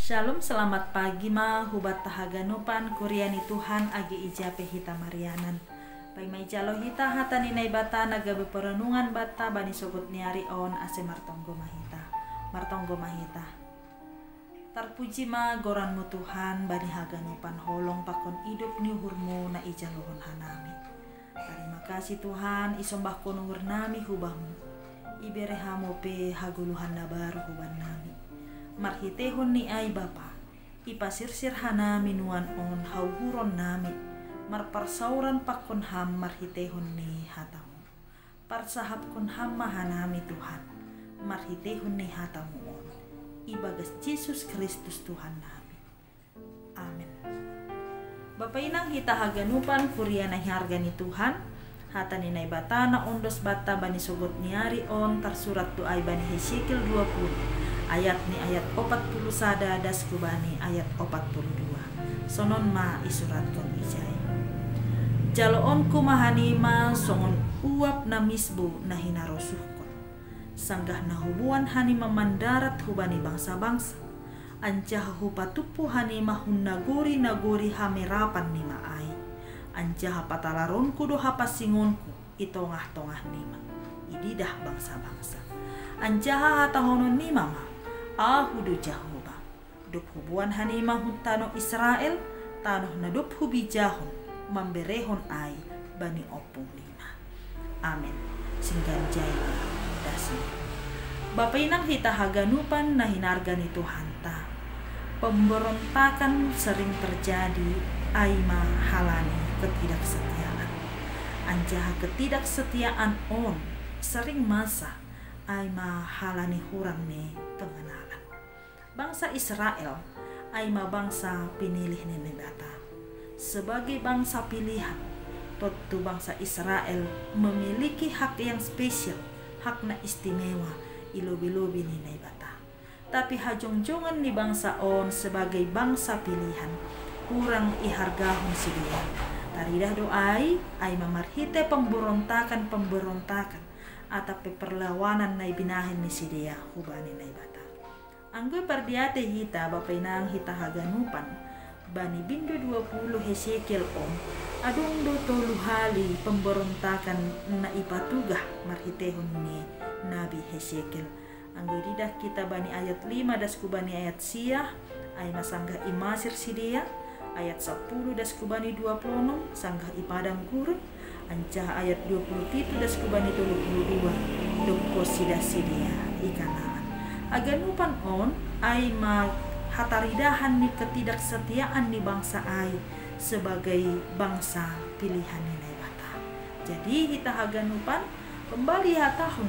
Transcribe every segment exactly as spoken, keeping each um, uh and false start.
Shalom, selamat pagi ma hubatta haganupan kuria ni Tuhan agi ija pe hita marianan. Paima ijalo hita hata ni Naibata na gabe perenungan batta bani sogot ni ari on, ase martonggo ma hita. Martonggo ma hita. Tarpuji ma goranmu Tuhan bani haganupan holong pakon idop ni uhurmu na ijalohon hanami. Tarima kasih Tuhan, isombahkon uhurnami hubamu. Ibere hamu pe hagoluhan na baru hubannami. Marhitehon ni ai Bapa, ipasirsir hanami nuan on hauhuronnami, marparsauran pakon ham marhitehon ni hatamu. Parsahapkon ham ma hanami Tuhan, marhitehon ni hatamu on, ibagas Jesus Kristus Tuhan nami. Amen. Bapa inang hita haganupan kuria na hiharga ni Tuhan, hata ni Naibata na ondos batta bani sogot ni ari on tarsurat tu ai bani Hesekiel dua puluh, ayat ni ayat opat puluh sada das kubani ayat opat puluh dua. Sonon ma isuratkon ijai. Jaloonku ma hanima songon uap na misbo na hinarosuhkon. Sanggah na huboan hanima mandarat hubani bangsa-bangsa, anjaha hupatumpu hanima hun nagori-nagori hamerapan nima ai, anjaha patalaronku do hapansingonku i tongah-tongah nima, ididah bangsa-bangsa. Anjaha hatahonon nima ma, Ahu do Jahowa. Dob huboan hanima hun tanoh Israel, tanoh na dob hubijahon, mamberehon ai bani ompung nima. Amen. Singgan jai ma dasni. Bapa inang hita haganupan na hinarga ni Tuhanta. Pemberontakan sering terjadi ai ma halani ketidaksetiaan. Anjaha ketidaksetiaan on sering masa ai ma halani hurang ni pengenalan. Bangsa Israel ai ma bangsa pinilih ni Naibata. Sebagai bangsa pilihan, tontu bangsa Israel memiliki hak yang spesial, hak na istimewa i lobi-lobi ni Naibata. Tapi hajongjongan ni bangsa on sebagai bangsa pilihan, hurang ihargahon sidea. Taridah do ai, ai ma marhite pemberontakan-pemberontakan atap pe perlawanan na ibinahen ni sidea hubani Naibata. Anggo pardiate hita, bapa inang hita haganupan, bani bindu dua puluh Hesekiel on, adong do tolu hali pemberontakan na ipatugah marhitehon ni Nabi Hesekiel. Anggo ididah kita bani ayat lima das kubani ayat sia, ai ma sanggah imasir sidea, ayat sapuluh das kubani dua puluh onom, sanggah i padang gurun, anjaha ayat dua puluh pitu das kubani tolu puluh dua, dob kosidah sidea i Kanaan. Haganupan on, ai ma hataridahan ni ketidaksetiaan ni bangsa ai sebagai bangsa pilihan ni Naibata. Jadi hita haganupan, kembali hatahon,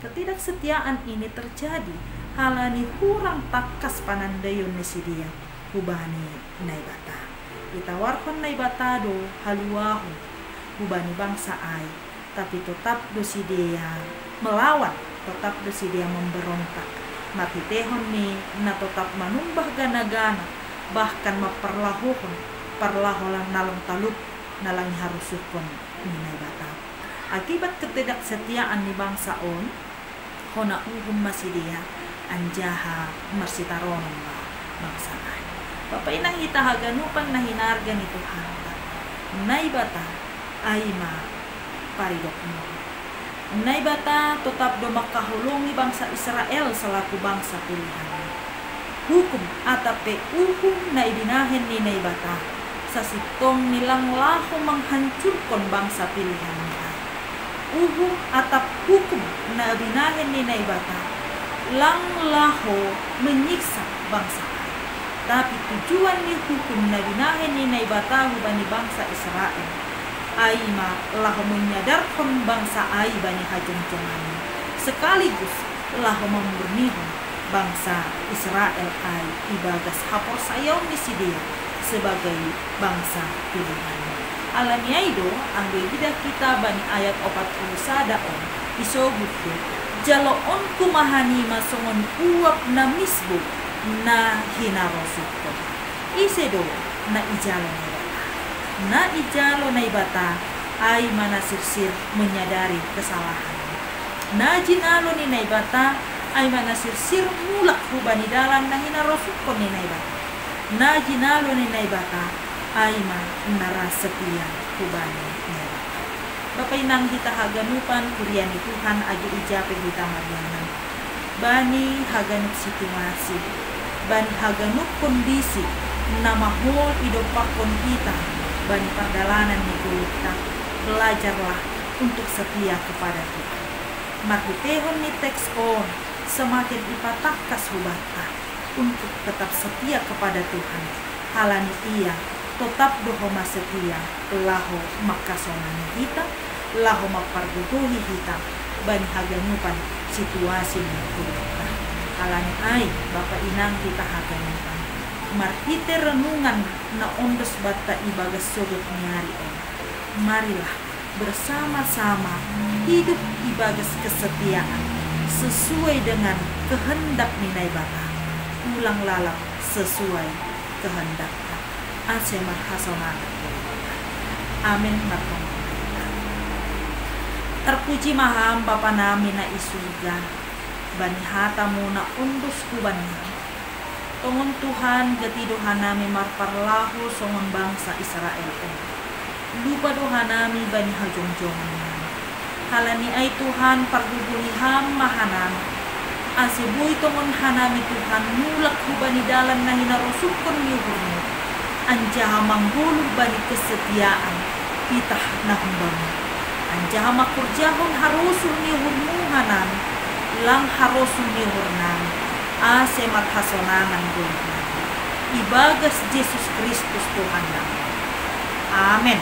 ketidaksetiaan ini terjadi halani hurang tangkas panandaion ni sidea hubani Naibata. Itawarhon Naibata do haluahon hubani bangsa ai, tapi totap do sidea melawan, totap do sidea memberontak, marhitehon ni na totap manumbah gana-gana, bahkan mamparlahohon parlaho na lang talup, na lang iharosuhkon ni Naibata. Akibat ketidaksetiaan ni bangsa on, hona uhum ma sidea, anjaha marsitaronon ma bangsa ai. Bapa inang hita haganupan na hinarga ni Tuhanta, Naibata ai ma paridop nami. Naibata totap do mangkaholongi bangsa Israel selaku bangsa pilihan. Hukum atap pe uhum na ibinahen ni Naibata, sasintongni lang laho manghancurhon bangsa pilihan ni ai. Uhum atap hukum na binahen ni Naibata, lang laho menyiksa bangsa ai. Tapi tujuan ni hukum na binahen ni Naibata hubani bangsa Israel, ai ma laho menyadarhon bangsa ai bani hajongjonganni, sekaligus laho mamurnihon bangsa Israel ai ibagas haporsayaon ni sidea sebagai bangsa pilihan. Alani ai do, anggo ididah kita bani ayat opat puluh sada on, isobut do, jaloonku ma hanima songon uap na misbo na hinarosuhkon. Ise do na ijalo Naibata? Na ijalo Naibata ai ma na sirsir menyadari kesalahan. Na jinalo ni Naibata Ai ma na sirsir mulak hubani dalan na hinarosuhkon ni Naibata, na jinalo ni Naibata, ai ma na ra setia hubani Naibata. Bapa inang hita haganupan, kuria ni Tuhan, age ija pe hita marianan, bani haganup situasi, bani haganup kondisi na mahol idompakkon hita bani pardalanan ni goluhta, belajarlah untuk setia kepada Tuhan. Marhiteihon ni teks on, semakin ipatangkas hubanta untuk tetap setia kepada Tuhan, halani Ia totap do homa setia laho mangkasonani hita, laho mampargogohi hita bani haganupan situasi ni goluhta. Halani ai, bapa inang hita haganupan, marhite renungan na ondos banta ibagas sogot ni ari on, marilah bersama-sama hidup ibagas kesetiaan sesuai dengan kehendak ni Naibata, ulang lalap sesuai kehendakta, ase marhasonangan. Amen. Martonggo hita. Terpuji ma Ham, Bapa nami na i surga, bani hata-Mu na ondos hubannami. Tongon Tuhan, gati do hanami marparlahou songon bangsa Israel on. Lupa do hanami bani hajongjongannami. Halani ai Tuhan, pargogohi Ham ma hanami, ase boi tongon hanami Tuhan mulak hubani dalan na hinarosuhkon ni uhur-Mu, anjaha manggoluh bani kesetiaan titah na humba-Mu, anjaha mangkorjahon harosuh ni uhur-Mu hanami, lang harosuh ni uhurnami, ase marhasonangan goluhnami. Ibagas Jesus Kristus Tuhannami. Amen.